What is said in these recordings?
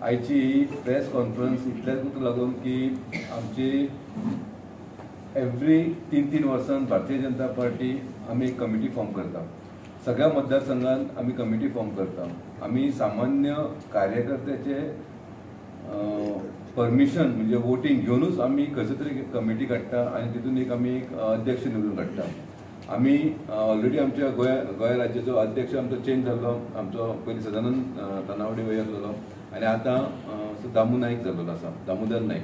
आयची ही press conference इतल्याच लागून की आमची एवरी 3-3 वर्सां भारतीय जनता पार्टी आमी एक कमिटी फॉर्म करता. सगळ्या मतदारसंघात आमी कमिटी फॉर्म करता. आमी सामान्य कार्यकर्त्याचे परमिशन म्हणजे वोटींग घेवनूच आमी खंयचो तरी कमिटी काडटा आनी तितून एक आमी एक अध्यक्ष निवडून काडटा. आमी ऑलरेडी आमच्या गोंय राज्याचो अध्यक्ष आमचो चेंज जाल्लो, आमचो पयलीं सदानंद तानावडे वयर आसलेलो आनी आतां दामू नायक जाल्लो आसा, दामोदर नायक.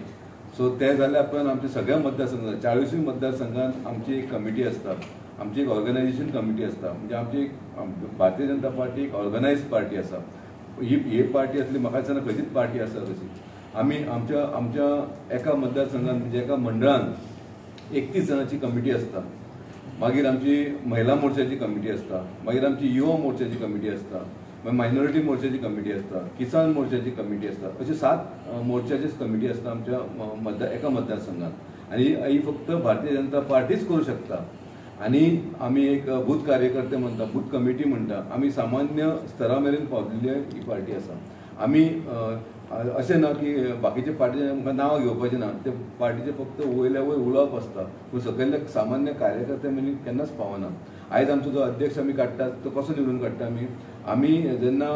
सो ते जाल्या उपरांत आमच्या सगळ्या मतदारसंघात 40 मतदारसंघात आमची एक कमिटी आसता, आमची एक ऑर्गनायझेशन कमिटी आसता. म्हणजे आमची एक भारतीय जनता पार्टी एक ऑर्गनायज पार्टी आसा. ही पार्टी आसली म्हाका दिसना खंयचीच पार्टी आसा तशी. आमी आमच्या आमच्या एका मतदारसंघात म्हणजे एका मंडळान 31 जाणांची कमिटी आसता. मागीर आमची महिला मोर्चाची कमिटी आसता, मागीर आमची युवा मोर्चाची कमिटी आसता, मागीर मायनॉरिटी मोर्चाची कमिटी आसता, किसान मोर्चाची कमिटी आसता. अशे 7 मोर्चाचीच कमिटी आसता आमच्या एका मतदारसंघात आनी ही फक्त भारतीय जनता पार्टीच करूं शकता. आनी आमी एक बूथ कार्यकर्ते म्हणटा, बूथ कमिटी म्हणटा, आमी सामान्य स्तरा मेरेन पावलेली ही पार्टी आसा. आमी अशें ना की बाकीचे पार्टीचे आमकां नांव घेवपाचें ना, ते पार्टीचे फक्त वयल्या वयर उलोवप आसता, पूण सकयल्या सामान्य कार्यकर्ते मेरेन केन्नाच पावना. आयज आमचो जो अध्यक्ष आमी काडटा तो कसो निवडून काडटा, आमी आमी जेन्ना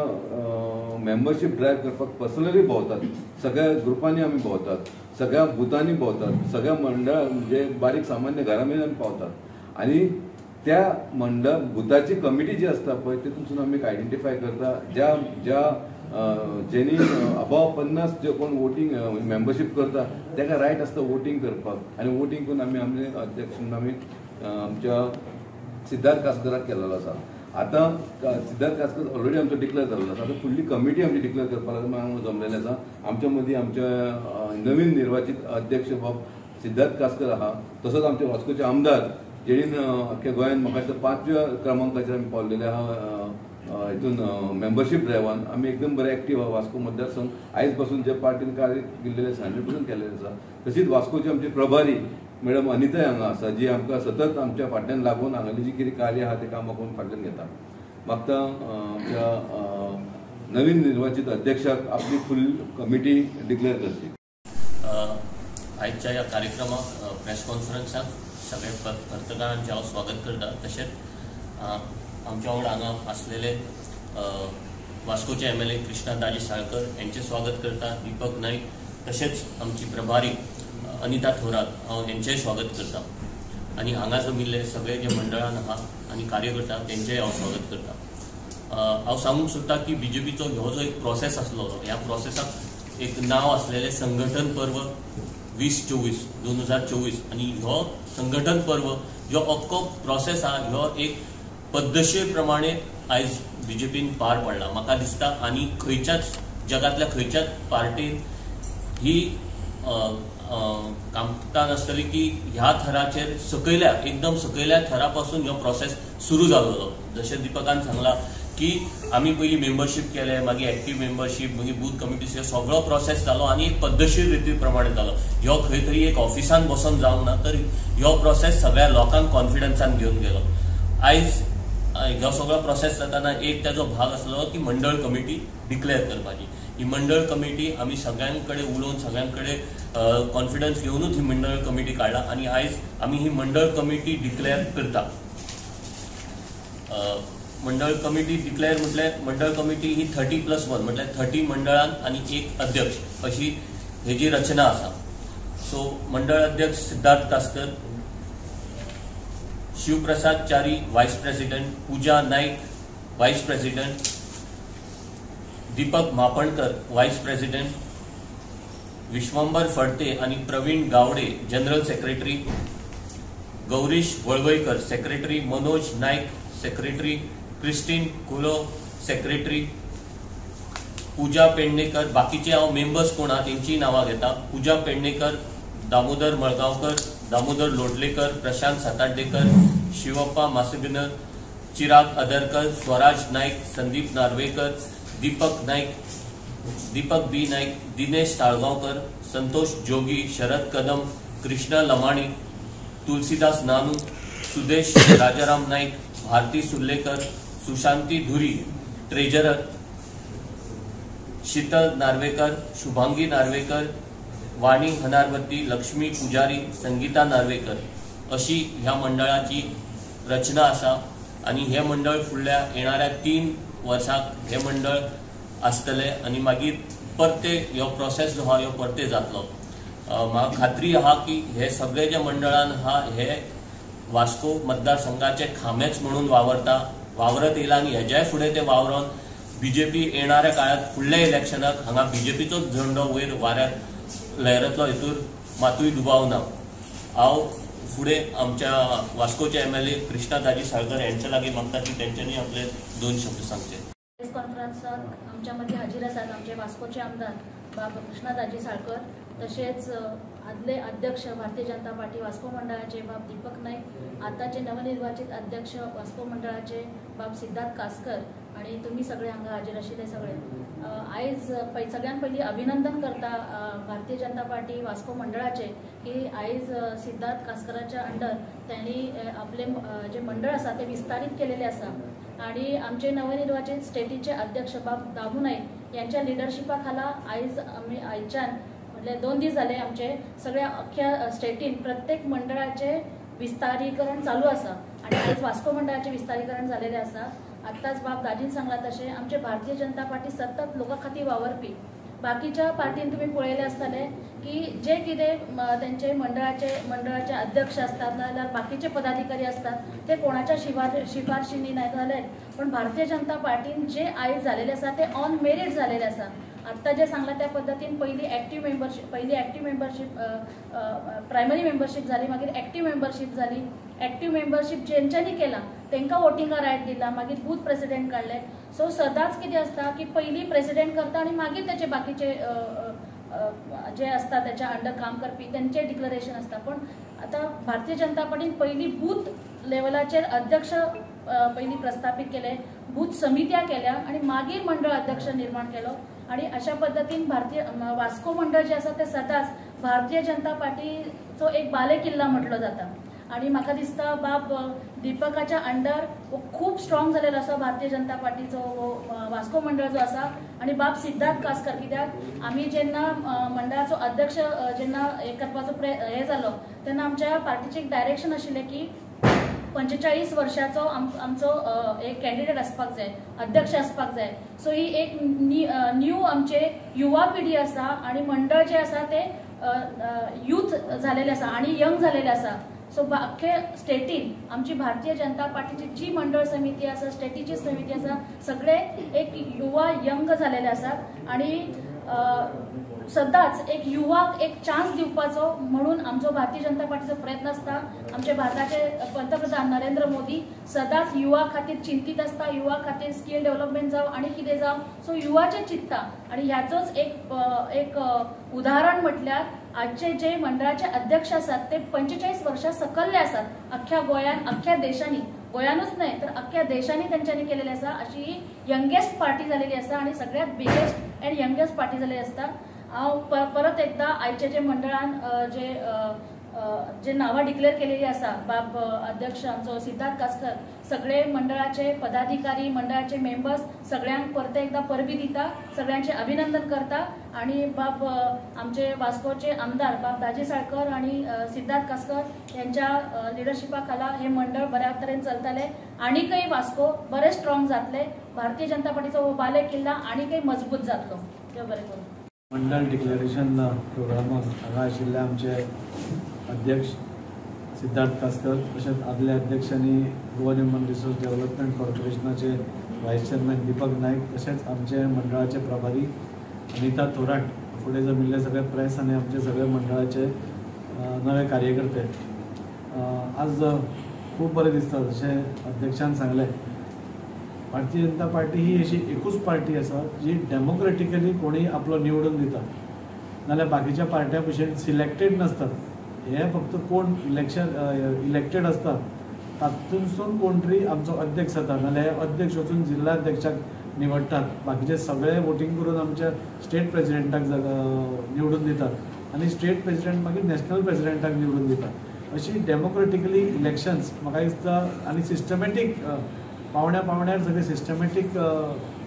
मेंबरशीप ड्रायव्ह करपाक पर्सनली भोंवतात, सगळ्या ग्रुपांनी आमी भोंवतात, सगळ्या बुथांनी भोंवतात, सगळ्या मंडळ म्हणजे बारीक सामान्य घरा मेरेन आमी पावतात. आनी त्या मंडळ बुथाची कमिटी जी आसता पळय तितूनसून आमी आयडेंटिफाय करता ज्या ज्या जेनी अबाव 50 जे कोण वोटींग मेंबरशीप करता ताका रायट आसता वोटींग करपाक. आनी वोटींग करून आमी आमचे अध्यक्ष म्हणून आमी आमच्या सिद्धार्थ कासकराक केलेलो आसा. आतां सिद्धार्थ कासकर ऑलरेडी आमचो डिक्लेअर जाल्लो आसा. आतां फुडली कमिटी आमची डिक्लेअर करपाक लागून जमलेली आसा. आमच्या मदीं आमच्या नवीन निर्वाचीत अध्यक्ष बाब सिद्धार्थ कासकर आहा, तसोच आमचे वास्कोचे आमदार जेणीन अख्ख्या गोंयांत म्हाका दिसता 5व्या क्रमांकाचेर आमी पावलेले आहा हितून मेंबरशीप ड्रायव्हान. आमी एकदम बरे एक्टीव आहा. वास्को मतदारसंघ आयज पासून जे पार्टीन कार्य केल्लें आसा 100% केल्लें आसा. तशीच वास्कोची आमची प्रभारी मॅडम अनिताय हांगा आसा, जी आमकां सतत आमच्या फाटल्यान लागून हांगाली जी कितें कार्य आहा तें काम करून फाटल्यान घेता. मागता आमच्या नवीन निर्वाचीत अध्यक्षाक आपली फूल कमिटी डिक्लेअर करची. आयच्या ह्या कार्यक्रमाक प्रेस कॉन्फरन्साक सगळे पत्रकारांचें हांव स्वागत करता. तशेंच आमच्या वांगडा हांगा आसलेले वास्कोचे MLA Krishna Daji Salkar यांचें स्वागत करता, दीपक नाईक, तशेंच आमची प्रभारी अनिता थोरात हांव हेंचेंय स्वागत करता. आनी हांगा जमिल्ले सगळे जे मंडळान आहा आनी कार्यकर्ता तेंचेय हांव स्वागत करता. हांव सांगूंक सोदता की बीजेपीचो हो जो एक प्रोसेस आसलो, ह्या प्रोसेसाक एक नांव आसलेलें संघटन पर्व 2024 2024. आनी हो संघटन पर्व ह्यो अख्खो प्रोसेस आहा ह्यो एक पद्दतशीर प्रमाणे आयज बीजेपीन पार पडला म्हाका दिसता. आनी खंयच्याच जगांतल्या खंयच्याच पार्टीन ही कामता नासतली की ह्या थराचेर सकयल्या एकदम सकयल्या थरा पासून ह्यो प्रोसेस सुरू जाल्लो. जशें दीपकान सांगला की आमी पयलीं मेंबरशीप केले, मागीर एक्टीव मेंबरशीप, मागीर बूथ कमिटीज, ह्यो सगळो प्रोसेस जालो आनी एक पद्दतशीर रिती प्रमाणे जालो. ह्यो खंय तरी एक ऑफिसान बसून जावंक ना, तर ह्यो प्रोसेस सगळ्या लोकांक कॉन्फिडन्सान घेवन गेलो. आयज ह्यो सगळो प्रोसेस जाताना एक ताजो भाग आसलो की मंडळ कमिटी डिक्लेअर करपाची. ही मंडळ कमिटी आमी सगळ्यां कडेन उलोवन सगळ्यां कडेन कॉन्फिडन्स घेवनूच ही मंडळ कमिटी काडला आनी आयज आमी ही मंडळ कमिटी डिक्लेअर करता. मंडळ कमिटी डिक्लेअर म्हटल्यार मंडळ कमिटी ही 30+1 म्हटल्यार 30 मंडळान आनी एक अध्यक्ष अशी हेजी रचना आसा. सो मंडळ अध्यक्ष Siddharth Kaskar, Shivprasad Chari vice president, Puja Naik vice president, Deepak Mhapankar vice president, Vishwambhar Phadte आनी Praveen Gawade general secretary, Gaurish Valvaikar secretary, Manoj Naik secretary, Christine Kulo secretary, Puja Pednekar. बाकीचे हांव members कोण आहा तेंचीय नांवां घेता. पूजा पेडणेकर, दामोदर मळगांवकर, दामोदर लोटलेकर, प्रशांत सातार्डेकर, शिवप्पा मासगनर, चिराग अदरकर, स्वराज नाईक, संदीप नार्वेकर, दीपक नाईक, दीपक बी नाईक, दिनेश साळगांवकर, संतोष जोगी, शरद कदम, कृष्णा लमाणी, तुलसीदास नानू, सुदेश राजाराम नाईक, भारती सुर्लेकर, Sushanti Dhuri treasurer, शीतल नार्वेकर, शुभांगी नार्वेकर, वाणी हनारवती, लक्ष्मी पुजारी, संगीता नार्वेकर अशी ह्या मंडळाची रचना आसा आनी हे मंडळ फुडल्या येणाऱ्या 3 वर्साक हे मंडळ आसतले आनी मागीर परते ह्यो प्रोसेस जो आहा ह्यो परते जातलो. म्हाका खात्री आहा की हे सगळे जे मंडळान आहा हे वास्को मतदारसंघाचे खांबेच म्हणून वावरत येयला आनी हेज्याय फुडें ते वावरोन बीजेपी येणाऱ्या काळात फुडल्या इलेक्शनाक हांगा बीजेपीचोच झेंडो वयर वाऱ्यार लहरतलो हेतूर मातूय दुबाव ना. हांव फुडें आमच्या वास्कोचे MLA Krishna Daji Salkar यांच्या लागीं मागता की तेंच्यांनी आपले 2 शब्द सांगचे. प्रेस कॉन्फरन्साक आमच्या मदीं हाजीर आसात आमचे वास्कोचे आमदार बाब कृष्णा दाजी साळकर, तशेंच आदले अध्यक्ष भारतीय जनता पार्टी वास्को मंडळाचे बाब दीपक नाईक, आतांचे नवनिर्वाचित अध्यक्ष वास्को मंडळाचे बाब सिद्धार्थ कासकर आणि तुम्ही सगळे हांगा हाजीर आशिल्ले सगळे. आयज सगळ्यात पयलीं अभिनंदन करता भारतीय जनता पार्टी वास्को मंडळाचे की आयज सिद्धार्थ कासकराच्या अंडर त्यांनी आपले जे मंडळ आसा ते विस्तारीत केलेले आसा आणि आमचे नवनिर्वाचित स्टेटीचे अध्यक्ष बाब दामू नाईक यांच्या लिडरशिपा खाला आयज आमी आयच्यान म्हटल्यार 2 दीस जाले आमचे सगळ्या अख्ख्या स्टेटीन प्रत्येक मंडळाचे विस्तारीकरण चालू आसा आणि आयज वास्को मंडळाचे विस्तारीकरण जालेले आसा. आत्ताच बाब दाजीन सांगला तशें आमचे भारतीय जनता पार्टी सतत लोकां खातीर वावरपी. बाकीच्या पार्टीन तुमी पळयलें आसतलें की जे कितें तेंचे मंडळाचे अध्यक्ष आसतात नाजाल्यार बाकीचे पदाधिकारी आसतात ते कोणाच्या शिफारशींनी ना जाल्यार, पण भारतीय जनता पार्टीन जे आयज जालेलें आसा ते ऑन मेरीट जालेलें आसा. आत्तां जें सांगलां त्या पद्दतीन पयली एक्टीव मेंबरशीप प्रायमरी मेंबरशीप जाली, मागीर एक्टीव मेंबरशीप जाली. एक्टीव मेंबरशीप जेंच्यांनी केला तेंकां वोटिंगा रायट दिला, मागीर बूथ प्रेसिडेंट काडले. सो सदांच कितें आसता की पयलीं प्रेसिडेंट करता आनी मागीर तेचे बाकीचे जे आसता तेच्या अंडर काम करपी तेंचे डिक्लरेशन आसता. पण आतां भारतीय जनता पार्टीन पयलीं बूथ लेवलाचेर अध्यक्ष पयलीं प्रस्थापीत केले, बूथ समित्या केल्या आनी मागीर मंडळ अध्यक्ष निर्माण केलो. आणि अशा पद्दतीन भारतीय वास्को मंडळ जे आसा ते सदांच भारतीय जनता पार्टीचो एक बालेकिल्ला म्हटलो जाता. आणि म्हाका दिसता बाब दीपकाच्या अंडर खूब स्ट्रॉंग जालेलो आसा भारतीय जनता पार्टीचो वास्को मंडळ जो आसा. आणि बाब सिद्धार्थ कासकर, कित्याक आमी जेन्ना मंडळाचो अध्यक्ष जेन्ना हे करपाचो हे जालो तेन्ना आमच्या पार्टीचें एक डायरेक्शन आशिल्लें की 45 वर्षाचो आमचो एक कॅन्डिडेट आसपाक जाय, अध्यक्ष आसपाक जाय. सो ही एक न्यू आमचे युवा पिढी आसा आणि मंडळ जे आसा ते यूथ जालेले आसा आणि यंग जालेले आसा. सो अख्खे स्टेटीन आमची भारतीय जनता पार्टीची जी मंडळ समिती आसा, स्टेटीची समिती आसा, सगळे एक युवा यंग जालेले आसात आणि सदांच एक युवाक एक चान्स दिवपाचो म्हणून आमचो भारतीय जनता पार्टीचो प्रयत्न आसता. आमचे भारताचे पंतप्रधान नरेंद्र मोदी सदांच युवा खातीर चिंतीत आसता, युवा खातीर स्किल डेव्हलपमेंट जावं आनी कितें जावं, सो युवाचें चिंतता. आनी ह्याचोच एक एक उदाहरण म्हटल्यार आजचे जे मंडळाचे अध्यक्ष आसात ते 45 वर्षां सकल्ले आसात. अख्ख्या गोंयान, अख्ख्या देशांनी, गोंयानूच न्हय तर अख्ख्या देशांनी तेंच्यांनी केलेले आसा. अशी ही यंगेस्ट पार्टी जालेली आसा आनी सगळ्यात बिगेस्ट अँड यंगेस्ट पार्टी जालेली आसता. हांव परत एकदा आयचे जे मंडळान जे जे नांवां डिक्लेअर केलेली आसा, बाब अध्यक्ष आमचो सिद्धार्थ कासकर, सगळे मंडळाचे पदाधिकारी, मंडळाचे मेंबर्स सगळ्यांक परत एकदा परबी दिता, सगळ्यांचे अभिनंदन करता. आणि बाब आमचे वास्कोचे आमदार बाब दाजी साळकर आणि सिद्धार्थ कासकर यांच्या लिडरशिपा खाला हे मंडळ बऱ्या तरेन चलतले आनीकय वास्को बरे स्ट्रॉंग जातले. भारतीय जनता पार्टीचो हो बाले किल्ला आनीकय मजबूत जातलो. देव बरें करूं. मंडळ डिक्लेरेशन प्रोग्रामाक हांगा आशिल्ले आमचे अध्यक्ष सिद्धार्थ कासकर, तशेंच आदले अध्यक्ष आनी गोवा ह्युमन रिसोर्स डेव्हलपमेंट कॉर्पोरेशनाचे व्हायस चेअरमॅन दीपक नायक, तशेंच आमचे मंडळाचे प्रभारी अनिता थोराट, फुडें जमिल्ले सगळे प्रेस आनी आमचे सगळे मंडळाचे नवे कार्यकर्ते. आज खूब बरें दिसता, जशें अध्यक्षान सांगलें, भारतीय जनता पार्टी ही अशी एकूच पार्टी आसा जी डेमोक्रेटिकली कोणी आपलो निवडून दिता, नाल्यार बाकीच्या पार्ट्यां भशेन सिलेक्टेड नासतात. हे फक्त कोण इलेक्टेड आसतात तातूंतसून कोण तरी आमचो अध्यक्ष जाता, नाल्यार अध्यक्ष वचून जिल्ला अध्यक्षाक निवडटात, बाकीचे सगळे वोटींग करून आमच्या स्टेट प्रेसिडेंटाक निवडून दितात आनी स्टेट प्रेसिडेंट मागीर नॅशनल प्रेसिडेंटाक निवडून दितात. अशी डेमोक्रेटिकली इलेक्शन्स म्हाका दिसता आनी सिस्टमॅटीक पावण्या पावण्यार सगळे सिस्टमॅटीक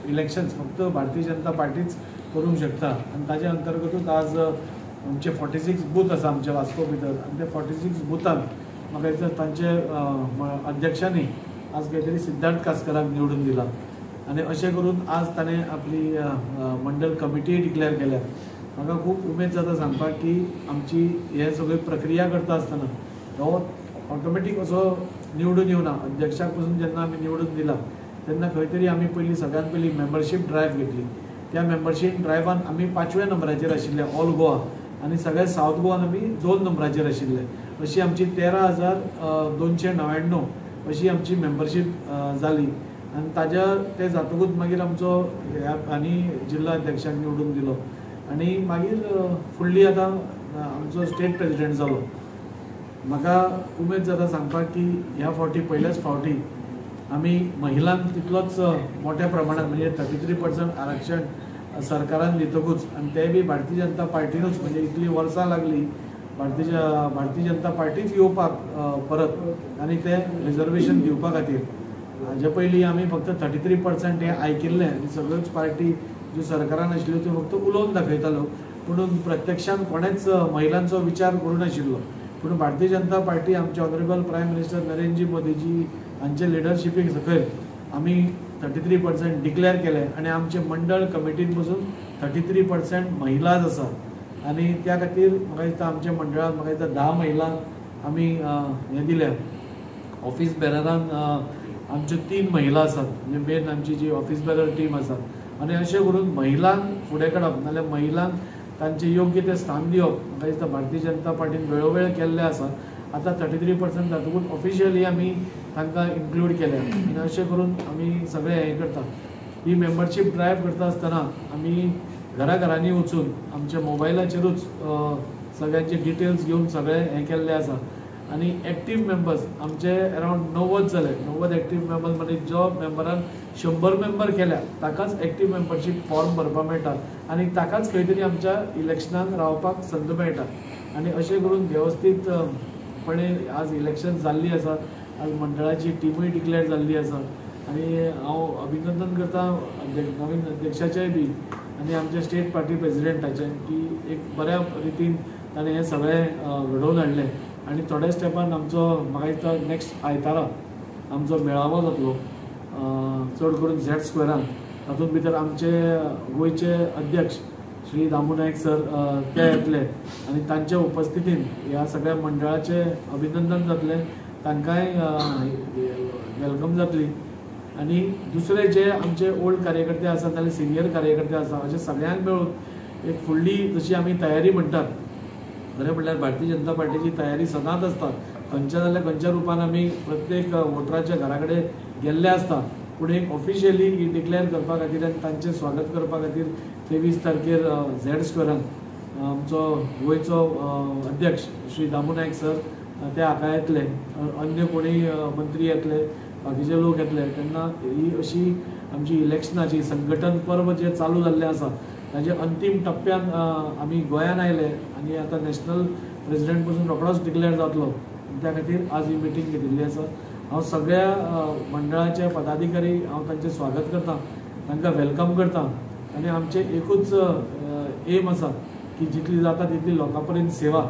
इलेक्शन्स फक्त भारतीय जनता पार्टीच करूंक शकता. आनी ताजे अंतर्गतूच आज आमचे 46 बूथ आसा आमच्या वास्को भितर आनी ते 46 बुथान म्हाका दिसता तांचे अध्यक्षांनी आज खंय तरी सिद्धार्थ कासकराक निवडून दिला आनी अशें करून आज ताणें आपली मंडळ कमिटी डिक्लेअर केल्या. म्हाका खूब उमेद जाता सांगपाक की आमची हे सगळी प्रक्रिया करता आसतना हो ऑटोमॅटीक असो निवडून येवना. अध्यक्षाक पसून जेन्ना आमी निवडून दिला तेन्ना खंय तरी आमी पयलीं सगळ्यात पयलीं मेंबरशीप ड्रायव्ह घेतली. त्या मेंबरशीप ड्रायव्हान आमी 5व्या नंबराचेर आशिल्ले ऑल गोवा आनी सगळ्या सावथ गोवान आमी 2 नंबराचेर आशिल्ले. अशी आमची 13,299 अशी आमची मेंबरशीप जाली आनी ताज्या ते जातकूच मागीर आमचो आनी जिल्ला अध्यक्षाक निवडून दिलो आनी मागीर फुडली आतां आमचो स्टेट प्रेजिडेंट जालो. म्हाका उमेद जाता सांगपाक की ह्या फावटी पयल्याच फावटी आमी महिलांक तितलोच मोठ्या प्रमाणात म्हणजे 33% आरक्षण सरकारान दितकूच आनी तें बी भारतीय जनता पार्टीनूच म्हणजे इतली वर्सां लागली भारतीय जनता पार्टीच येवपाक परत आनी तें रिजर्वेशन दिवपा खातीर. हाजे पयलीं आमी फक्त 33% हें आयकिल्लें आनी सगळ्योच पार्टी ज्यो सरकारान आशिल्ल्यो त्यो फक्त उलोवन दाखयताल्यो, पूण प्रत्यक्षान कोणेच महिलांचो विचार करूं नाशिल्लो. पूण भारतीय जनता पार्टी आमचे ऑनरेबल प्रायम मिनिस्टर नरेंद्रजी मोदीजी हांचे लिडरशिपीक सकयल आमी 33% डिक्लेअर केलें आनी आमचे मंडळ कमिटीन पसून 33% महिलाच आसा आनी त्या खातीर म्हाका दिसता आमच्या मंडळान म्हाका दिसता 10 महिला आमी हें दिल्या. ऑफिस बेररान आमच्यो 3 महिला आसात म्हणजे मेन आमची जी ऑफिस बेरर टीम आसा आनी अशें करून महिलांक फुडें काडप नाजाल्यार महिलांक तांचें योग्य तें स्थान दिवप म्हाका दिसता भारतीय जनता पार्टीन वेळोवेळ केल्लें आसा. आतां 33% जातकूच ऑफिशियली आमी तांकां इन्क्लूड केल्या आनी अशें करून आमी सगळें हें करता. ही मेंबरशीप ड्रायव्ह करता आसतना आमी घराघरांनी वचून आमच्या मोबायलाचेरूच सगळ्यांचे डिटेल्स घेवन सगळें हें केल्लें आसा आनी एक्टीव मेंबर्स आमचे अरावंड 90 जाले. 90 एक्टीव मेंबर्स म्हणजे जो मेंबरान 100 मेंबर केल्या ताकाच एक्टीव मेंबरशीप फॉर्म भरपाक मेळटा आनी ताकाच खंय तरी आमच्या इलेक्शनाक रावपाक संद मेळटा आनी अशें करून वेवस्थीत पणे आज इलेक्शन जाल्ली आसा. आज मंडळाची टिमूय डिक्लेअर जाल्ली आसा आनी हांव अभिनंदन करता नवीन अध्यक्षाचेय बी आनी आमच्या स्टेट पार्टी प्रेजिडेंटाचें की एक बऱ्या रितीन ताणें हें सगळें घडोवन हाडलें आनी थोड्या स्टेपान आमचो म्हाका दिसता नेक्स्ट आयतारा आमचो मेळावो जातलो चड करून झेड स्क्वेरान. तातूंत भितर आमचे गोंयचे अध्यक्ष श्री दामू नायक सर ते येतले आनी तांच्या उपस्थितीन ह्या सगळ्या मंडळाचें अभिनंदन जातलें, तांकांय welcome जातली आनी दुसरे जे आमचे ओल्ड कार्यकर्ते आसा नाजाल्यार सिनियर कार्यकर्ते आसा अशे सगळ्यांक मेळून एक फुडली जशी आमी तयारी म्हणटात, खरें म्हणल्यार भारतीय जनता पार्टीची तयारी सदांच आसता. खंयच्या जाल्यार खंयच्या रुपान आमी प्रत्येक वोटराच्या घरा कडेन गेल्ले आसता, पूण एक ऑफिशियली ही डिक्लेअर करपा खातीर आनी तांचें स्वागत करपा खातीर 23 तारखेर झेड स्क्वेरान आमचो गोंयचो अध्यक्ष श्री दामू नायक सर ते हाका येतले, अन्य कोणीय मंत्री येतले, बाकीचे लोक येतले. तेन्ना ही अशी आमची इलेक्शनाची संघटन पर्व जें चालू जाल्लें आसा ताजे अंतीम टप्प्यान आमी गोंयान आयले आनी आतां नॅशनल प्रेजिडेंट पसून रोखडोच डिक्लेअर जातलो. त्या खातीर आज ही मिटींग घेतिल्ली आसा. हांव सगळ्या मंडळाचे पदाधिकारी हांव तांचें स्वागत करता, तांकां welcome करता आनी आमचें एकूच एम आसा की जितली जाता तितली लोकां पर्यंत सेवा.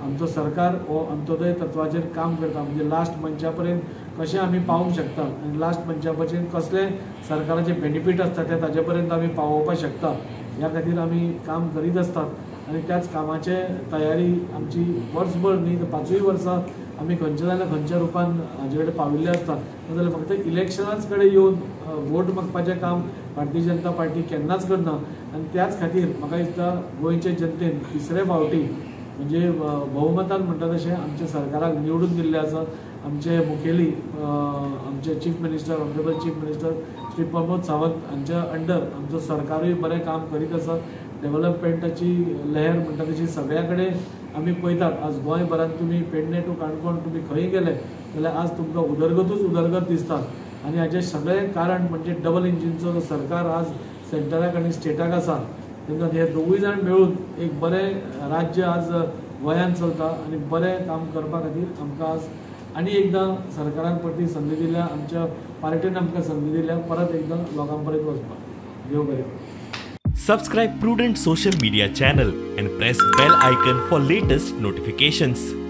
आमचो सरकार हो अंत्योदय तत्वाचेर काम करता, म्हणजे लास्ट मनशा पर्यंत कशें आमी पावोवंक शकता आनी लास्ट मनशा पर्यंत कसले सरकाराचे बेनिफीट आसता ते ताजे पर्यंत आमी पावोवपाक शकता ह्या खातीर आमी काम करीत आसतात आनी त्याच कामाचे तयारी आमची वर्सभर न्ही तर 5ूय वर्सां आमी खंयच्या जाल्यार खंयच्या रुपान हाजे कडेन पाविल्ले आसता. नाजाल्यार फक्त इलेक्शनाच कडेन येवन वोट मागपाचें काम भारतीय जनता पार्टी केन्नाच करना आनी त्याच खातीर म्हाका दिसता गोंयचे जनतेन तिसरे फावटी म्हणजे बहुमतान म्हणटा तशें आमच्या सरकाराक निवडून दिल्लें आसा. आमचे मुखेली आमचे chief minister honourable chief minister Shri Pramod Sawant हांच्या अंडर आमचो सरकारूय बरें काम करीत आसा. डेव्हलपमेंटाची लहर म्हणटा तशी सगळ्या कडेन आमी पळयतात. आज गोंयभरान तुमी पेडणे टू काणकोण तुमी खंय गेले जाल्यार आज तुमकां उदरगतूच उदरगत दिसता आनी हाचें सगळें कारण म्हणजे डबल इंजिनचो जो सरकार आज सेंटराक आनी स्टेटाक आसा तेन्ना हे दोगूय जाण मेळून एक बरें राज्य आज गोंयांत चलता आनी बरें काम करपा खातीर आमकां आज आनी एकदां सरकारान परती संदी दिल्या, आमच्या पार्टीन आमकां संदी दिल्या परत एकदां लोकां पर्यंत वचपाक. देव बरें करूं. Subscribe Prudent social media channel and press bell icon for latest notifications.